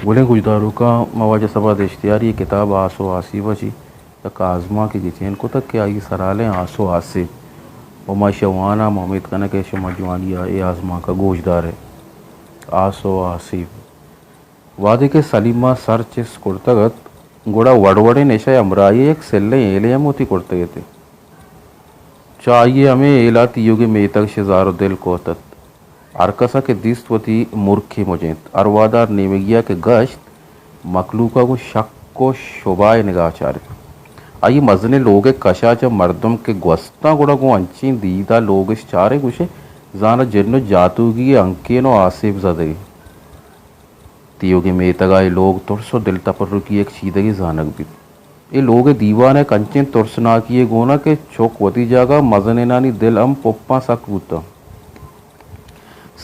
گلیں گوشداروکاں، ما واجہ صبا دشتیاری ءِ کتاب آس ءُ آسیب ءَ چہ یک آزمانکے گچین کتگ کہ آئی ءِ سرھال اِنت آس ءُ آسیب، ءُ ما ایشی ءَ واناں، ما امیت کناں کہ شما جوانی ءَ اے آزمانک ءَ گوش دار ئے۔ آس ءُ آسیب۔ وھدے کہ سلیم ءَ سر چست کرتگ اَت، گڑا وڑ وڑیں نشہ ءِ ھمراھی ءَ یک سلیں ھیلے ھم وتی کرتگ اَت۔ چہ آئی ءِ ھمے ھیل ءَ تیوگیں میتگ شزار ءُ دل کت اَت۔ ھر کس ءَ کہ دیست، وتی مرکے مجینت۔ ھر وھد ءَ ھر نیمگی ءَ کہ گشت، مھلوک ءَ گوں شک ءُ شبہ ءِ نگاہ چارت۔ آئی ءِ مزنیں لوگ ءِ کش ءَ چہ مردم کہ گوستاں، گڑا گوں انچیں دید ءَ لوگ اِش چاریں، گوشے، زاناں جن ءُ جاتوگی ءِ ھنکین ءُ آسیب زدگے۔ تیوگیں میتگ ءَ اے لوگ ترس ءُ دل تپرکی ءِ یک چیدگے زانگ بیت۔ اے لوگ ءِ دیوان ءَ یک انچیں ترسناکی یے گون اَت کہ چک وتی جاگہ ءَ، مزنینانی دل ھم پپاں سک بوتاں۔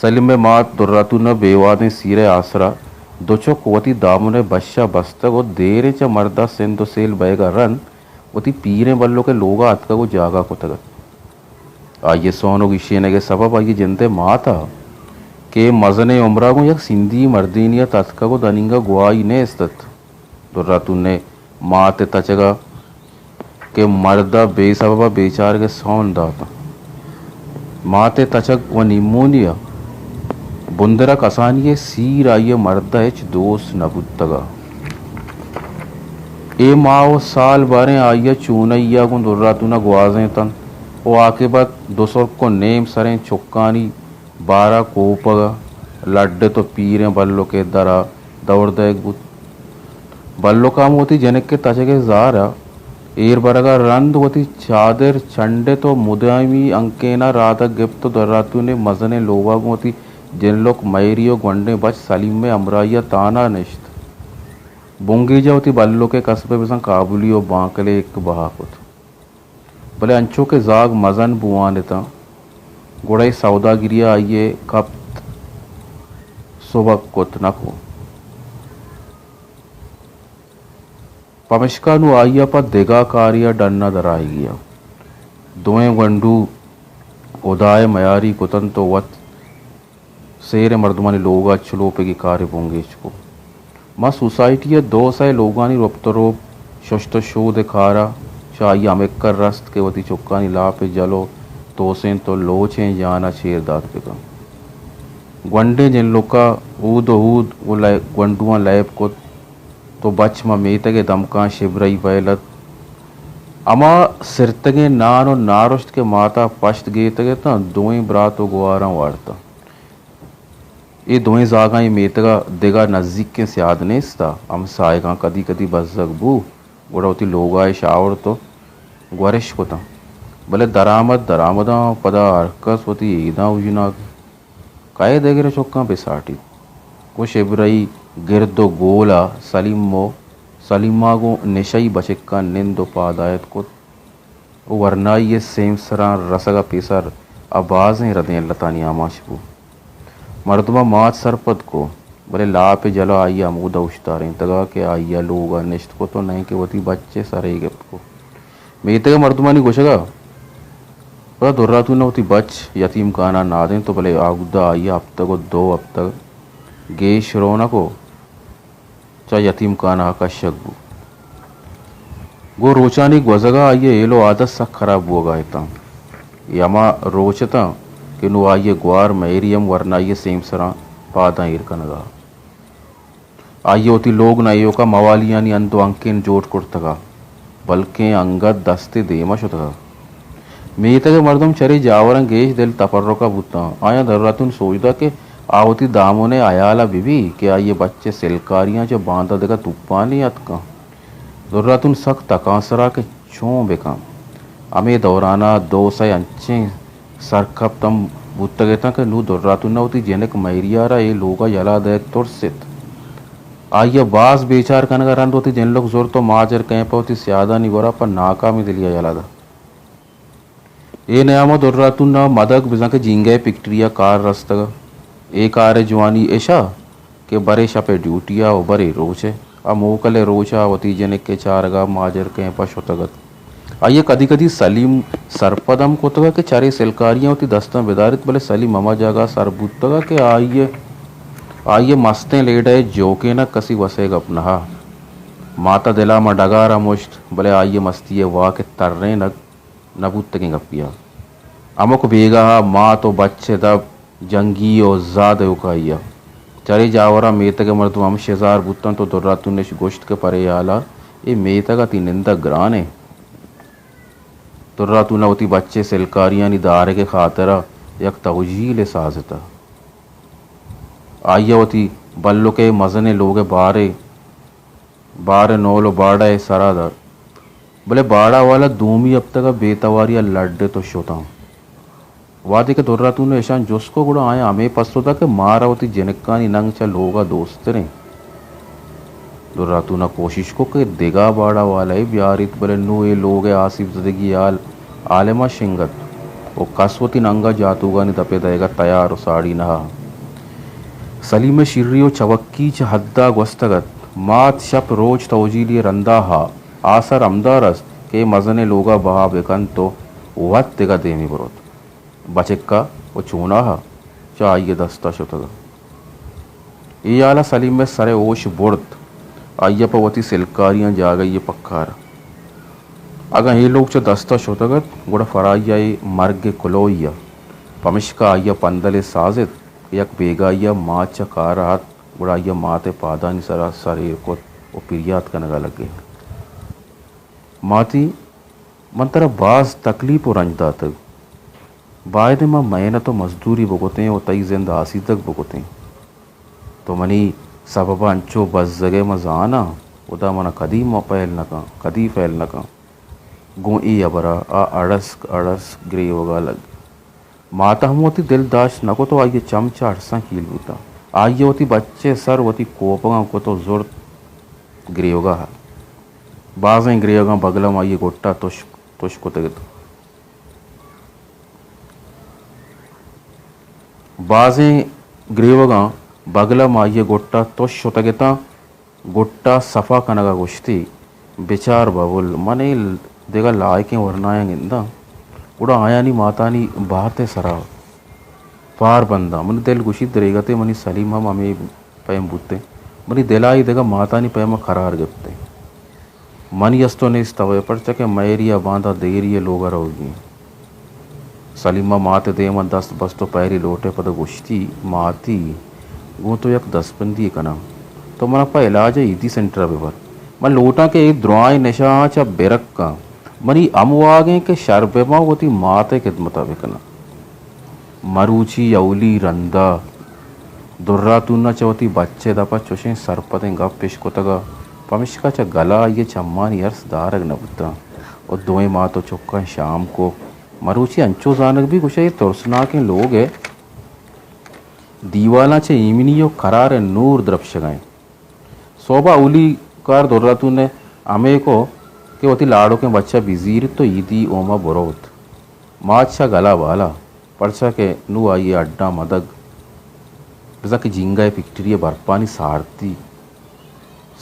سلیم ءِ مات دراتون ءَ بے وھدیں سیر ءِ آسرا دو چک وتی دامن ءِ بش ءَ بستگ ءُ دیریں چہ مرد ءَ سندھ ءُ سیل بئیگ ءَ رند وتی پیریں بلک ءِ لوگ ءَ اتکگ ءُ جاگہ کتگ اَت۔ آئی ءِ سون ءُ گیشینگ ءِ سبب آئی ءِ جند ءِ مات اَت کہ مزنیں عمر ءَ گوں یک سندھی مردینے ءَ تتکگ ءُ دنیگا گواہی نیست اَت۔ دراتون ءِ مات ءِ تچگ ءَ کہ مرد ءَ بے سبب ءَ بیچارگ ءِ سون دات اَنت۔ مات ءِ تچگ ءُ نیمونی ءَ بندر ءَ کسانی ءِ سیر آئی ءِ مرد ءَ ھچ دوست نہ بوتگ اَت۔ اے ماہ ءُ سال باریں آئی ءَ چونائی ءَ گوں دراتون ءَ گوازینت اَنت ءُ آکبت دو سرک ءُ نیم سریں چکانی بار ءَ کوپگ ءَ لڈت ءُ پیریں بلک ءِ در ءَ دور دئیگ بوت۔ بلک ءَ ھم وتی جنک ءِ تچگ ءِ زار ءَ ایر برگ ءَ رند وتی چادر چنڈت ءُ مدامی ھنکین ءَ رادگ گپت ءُ دراتون ءِ مزنیں لوگ ءَ گوں وتی جنلک مھیری ءُ گونڈیں بچ سلیم ءِ ھمراھی ءَ تھنا نشت۔ بنگیج ءَ وتی بلک ءِ کسب ءِ بزاں کابلی ءُ بانکلے یک بھا کت۔ بلے انچو کہ زاگ مزن بوان اتاں، گڑا اے سوداگری ءَ آئی ءَ کپت سبک کت نہ کو۔ پمشکا نوں آئی ءَ پہ دگہ کارے ءَ ڈن ءَ درآیگی اَت۔ دوئیں گونڈو ھدا ءِ میاری کت اَنت ءُ وت سیریں مردمانی لوگ ءَ چلوپگی کارے بنگیج کو۔ ما سوسائٹی ءِ دو سئے لوگانی رپت ءُ روپ، ششت ءُ شود ءِ کار ءَ چہ آئی ءَ ھمک ءَ رست کہ وتی چکانی لاپ ءِ جل ءُ توسینت ءُ لوچیں جان ءَ چیر دات بہ کن۔ گونڈیں جنلک ءَ ھود ءُ ھود گوں لئے-، گونڈواں لیب کت تو بچ ماں میتگ ءِ دمکاں شبرئی بئیل اَت۔ ھما سرتگیں نان ءُ نارشت کہ مات ءَ پشت گیتگ اتاں، دوئیں برات ءُ گواراں وارتاں۔ اے دوئیں زاگاں اے میتگ ءَ دگہ نزیکیں سیاد نیست اَت۔ ھمساھگاں کدی کدی بزگ بو، گڑا وتی لوگ ءَ اِش آورت ءُ گورش کتاں۔ بلے درآمد درآمداں، پدا ھرکس وتی ایداں اوژناگ۔ کئے دگرے چکاں بہ ساٹیت۔ گوں شبرئی گرد ءُ گول ءَ سلیم ءُ سلیم ءَ گوں نشئی بچکاں نند ءُ پادایت کت ءُ ورنائی ءِ سیمسراں رسگ ءَ پیسر ءَ بازیں ردیں التانی آماچ بو۔ مردماں مات سرپد کو، بلے لاپ ءِ جل ءَ آئی ءَ ھمودا اوشتارینتگ ءَ کہ آئی ءَ لوگ ءَ نشت کت ءُ نئیں کہ وتی بچ ءِ سر ءَ گپت کت۔ میتگ ءِ مردمانی گوشگ ءَ پدا دراتون ءَ وتی بچ یتیم کانہ ءَ نادینت ءُ بلے آودا آئی ءَ ھپتگ ءُ دو ھپتگ گیش رونک ءُ چہ یتیم کانہ ءَ کشگ بو۔ گوں روچانی گوزگ ءَ آئی ءِ ھیل ءُ عادت سک ھراب بوگ ءَ اتاں۔ اے ھما روچ اتاں کہ نوں آئی ءِ گوار مھیری ھم ورنائی ءِ سیمسراں پاداں ایر کنگ ءَ۔ آئی ءَ وتی لوگ نہ ایوک ءَ موالیانی ھند ءُ ھنکین جوڑ کرتگ ءَ، بلکیں انگت دست ءِ دیم ءَ شتگ ءَ۔ میتگ ءِ مردم چرے جاوراں گیش دل تپرک ءَ بوتاں۔ آیاں دراتون سوج دات کہ آ وتی دامن ءِ ھیال ءَ بہ بی کہ آئی ءِ بچ ءِ سلکاریاں چہ باندا دگہ توپانے اتکاں۔ دراتون سک تکانسر ءَ کہ چون بہ کن۔ ھمے دوران ءَ دو سئے انچیں سرکپت ھم بوتگ اتاں کہ نوں دراتون ءَ وتی جنک مھیری ءَ را اے لوگ ءَ یلہ دئیگ ترس ایت۔ آئی ءَ باز بیچار کنگ ءَ رند وتی جنلک زرت ءُ ماجر کیمپ ءَ وتی سیادانی گور ءَ پہ ناکامیں دلی ءَ یلہ دات۔ اے نیام ءَ دراتون ءَ مدگ بزاں کہ جینگہ ءِ پکٹری ءَ کار رستگ ءَ۔ اے کار ءِ جوانی اِش ءَ کہ برے شپ ءِ ڈیوٹی ءَ ءُ برے روچ ءَ۔ آ موکل ءِ روچ ءَ وتی جنک ءِ چارگ ءَ ماجر کیمپ ءَ شتگ ات۔ آئی ءَ کدی کدی سلیم سرپد ھم کتگ کہ چرے سلکاریاں وتی دستاں بداریت، بلے سلیم ھما جاگہ ءَ سر بوتگ کہ آئی ءَ آئی ءِ مستیں لیڈہ ءِ جوکینگ کسی وسے گپ نہ ات۔ مات ءِ دل ءَ ماں ڈگار ءَ مشت، بلے آئی ءِ مستی ءِ واک ءِ ترینگ نہ بوتگیں گپے ات۔ ہمک بیگاہ ءَ مات ءُ بچ ءِ دپ جنگی ءُ زاہ دیوکائی ات۔ چرے جاور ءَ میتگ ءِ مردم ہم شزار بوت انت ءُ دراتون اش گوشت کہ پرے ہیال ءَ اے میتگ ءَ تئی نندگ گران انت۔ دراتون ءَ وتی بچ ءِ سلکاریانی دارگ ءِ خاطر ءَ یک توجیلے سازتہ۔ آئی ءَ وتی بلک ءِ مزنیں لوگ ءِ بار ءِ، بار ءِ نول ءُ باڑہ ءِ سرا دات۔ بلے باڑہ والا دومی ہپتگ ءَ بے تواری ءَ لڈ ات ءُ شتاں۔ وہدے کہ دراتون ءَ اشاں جست کت، گڑا آیاں ہمے پسو دات کہ مارا وتی جنکانی ننگ چہ لوگ ءَ دوستر انت۔ دراتون ءَ کوشش کت کہ دگہ باڑہ والے بیاریت، بلے نوں اے لوگ ءِ آسیپ زدگی ءِ حال عالم ءَ شنگ ات ءُ کس وتی ننگ ءَ جاتوگانی دپ ءَ دئیگ ءَ تیار ءُ ساڑی نہ ات۔ سلیم ءِ شری ءُ چوکی چہ حد ءَ گوستگ ات۔ مات شپ روچ توجیلی ءِ رند ءَ آسر ہمدا رست کہ اے مزنیں لوگ ءَ بہا بہ کنت ءُ وت دگہ دیمی بروت۔ بچک ءَ ءُ چوناہا چہ آئی ءِ دست ءَ شتگ ات۔ اے ہیال ءَ سلیم ءِ سر ءِ ہوش برت۔ آئی ءَ پہ وتی سلکاریاں جاگہے پکار ات۔ اگاں اے لوگ چہ دست ءَ شتگ ات، گڑا فرائی ءَ اے مرگ ءِ کلوہی ات۔ پمشکا آئی ءَ پندلے سازت کہ یک بیگاہی ءَ مات چہ کار ءَ اتک، گڑا آئی ءَ مات ءِ پادانی سرا سر ایر کت ءُ پریات کنگ ءَ لگت۔ ماتی! من ترا باز تکلیپ ءُ رنج داتگ۔ باید انت من محنت ءُ مزدوری بکتیں ءُ تئی زند آسیدگ بکتیں۔ تو منی سبب ءَ انچو بزگ ئے من زاناں، ہدا من ءَ کدی پہل نہ کن، کدی پہل نہ کن۔ گوں اے ہبر ءَ آ اڑسک اڑسک گریوگ ءَ لگ۔ مات ءَ ہم وتی دل داشت نہ کت ءُ آئی ءِ چم چہ ارساں کیل بوتاں۔ آئی ءَ وتی بچ ءِ سر وتی کوپگاں کت ءُ زرت گریوگ ءَ۔ بازیں گریوگاں بگلم آئی ءِ گٹ ءَ تش، تش کتگ ات۔ بازیں گریوگاں بگلم آئی ءِ گٹ ءَ تش شتگ اتاں۔ گٹ ءَ صفا کنگ ءَ گوشتی، بچار بابل، من اے دگہ لائکیں ورنایاں گنداں، گڑا آیانی ماتانی بات ءِ سرا پار بنداں۔ منی دل گوشیت دریگت ءَ منی سلیم ہم ہمے پیم بوتیں۔ منی دل ءَ اے دگہ ماتانی پیم ءَ قرار گپتیں۔ منی است ءُ نیست توئے، پرچا کہ مہری ءَ باندا دیری ءَ لوگ ءَ روگی انت۔ سلیم ءَ مات ءِ دیم ءَ دست بست ءُ پہری لوٹ ءِ پد ءَ گوشتی، ماتی! گوں تو یک دستبندی کناں۔ تو من ءَ پہ علاج ءَ ایدی سینٹر ءَ ببر۔ من لوٹاں کہ اے درائیں نشہاں چہ بہ رکاں۔ منی ہم واہگ انت کہ شر بہ باں، وتی مات ءِ خدمت ءَ بکناں۔ مروچی اولی رند ءَ دراتون ءَ چہ وتی بچ ءِ دپ ءَ چوشیں سرپدیں گپ اش کتگ ءُ پمشکا چہ گل ءَ آئی ءِ چمانی ارس دارگ نہ بوتاں ءُ دوئیں مات ءُ چکاں شام کت۔ مروچی انچو زانگ بیت، گوشئے اے ترسناکیں لوگ ءِ دیوالاں چہ ایمنی ءُ قرار ءِ نور درپشگ ءَ انت۔ سہب ءَ اولی کار دراتون ءَ ہمے کت کہ وتی لاڑکیں بچ ءَ بزیریت ءُ ایدی اوم ءَ بروت۔ مات چہ گل ءَ بالا، پرچا کہ نوں آئی ءِ ہڈاں مدگ، بزاں کہ جینگا ءِ پکٹری ءِ برپانی سارتی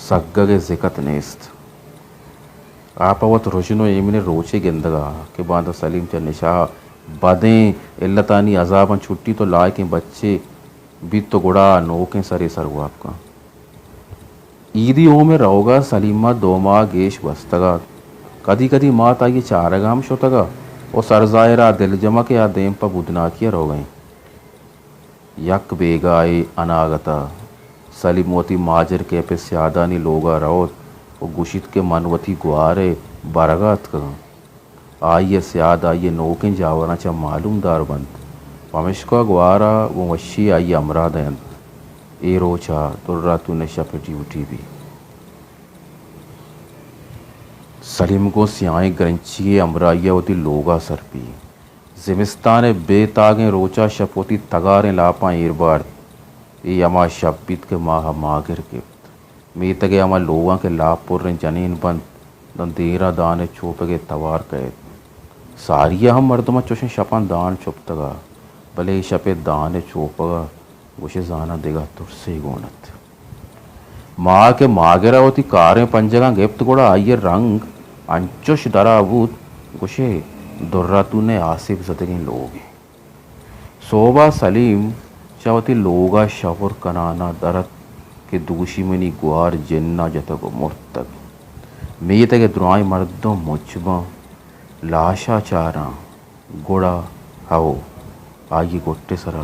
سگگ ءِ زکت نیست۔ آ پہ وت رژن ءُ ایمنیں روچے گندگ ءَ کہ باندا سلیم چہ نشہ ءَ بدیں علتانی عذاباں چھٹیت ءُ لائکیں بچے بیت ءُ گڑا نوکیں سرے سر واب کنت۔ ایدی اوم ءِ روگ ءَ سلیم ءَ دو ماہ گیش گوستگ ات۔ کدی کدی مات آئی ءِ چارگ ءَ ہم شتگ ءُ سرزاہر ءَ دلجم ءَ کہ آ دیم پہ بودناکی ءَ روگ ءَ انت۔ یک بیگاہے اناگت ءَ سلیم وتی ماجر کیپ ءِ سیادانی لوگ ءَ روت ءُ گوشیت کہ من وتی گوار ءِ برگ ءَ اتکگاں۔ آئی ءِ سیاد آئی ءِ نوکیں جاوراں چہ معلومدار بنت، پمیشکا گوار ءَ گوں وشی آئی ءِ ہمراہ دئینت۔ اے روچ ءَ دراتون ءِ شپ ءِ ڈیوٹی بیت۔ سلیم گوں سیاہیں گرنچی ءِ ہمراہی ءَ وتی لوگ ءَ سر بیت۔ زمستان ءِ بے تاگیں روچ ءَ شپ وتی تگاریں لاپاں ایر بارت۔ اے ہما شپ بیت کہ ماہ ءَ ماگر گپت۔ میتگ ءِ ہما لوگاں کہ لاپ پریں جنین بنت، داں دیر ءَ دان ءِ چوپگ ءِ توار کئیت۔ ساری ءَ ہم مردماں چوشیں شپاں دان چپتگ ات، بلے اے شپ ءِ دان ءِ چوپگ ءَ گوشئے زاناں دگہ ترسے گون ات۔ ماہ کہ ماگر ءَ وتی کاریں پنجگاں گپت، گڑا آئی ءِ رنگ انچش درا بوت، گوشئے دراتون ءِ آسیپ زدگیں لوگے۔ سہب ءَ سلیم چہ وتی لوگ ءَ شور کنان ءَ در اتک کہ دوشی منی گوار جن ءَ جتگ ءُ مرتگ۔ میتگ ءِ درائیں مردم مچ باں، لاش ءَ چاراں، گڑا ہئو، آئی ءِ گٹ ءِ سرا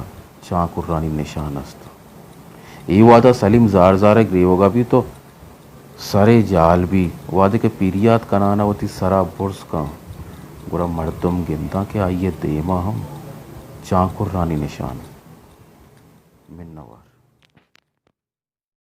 چانکرانی نشان است۔ اے وہد ءَ سلیم زار زار ءَ گریوگ ءَ بیت ءُ سر ءِ جہل بیت۔ وہدے کہ پریات کنان ءَ وتی سر ءَ برز کنت، گڑا مردم گنداں کہ آئی ءِ دیم ءَ ہم چانکرانی نشان۔ منوار۔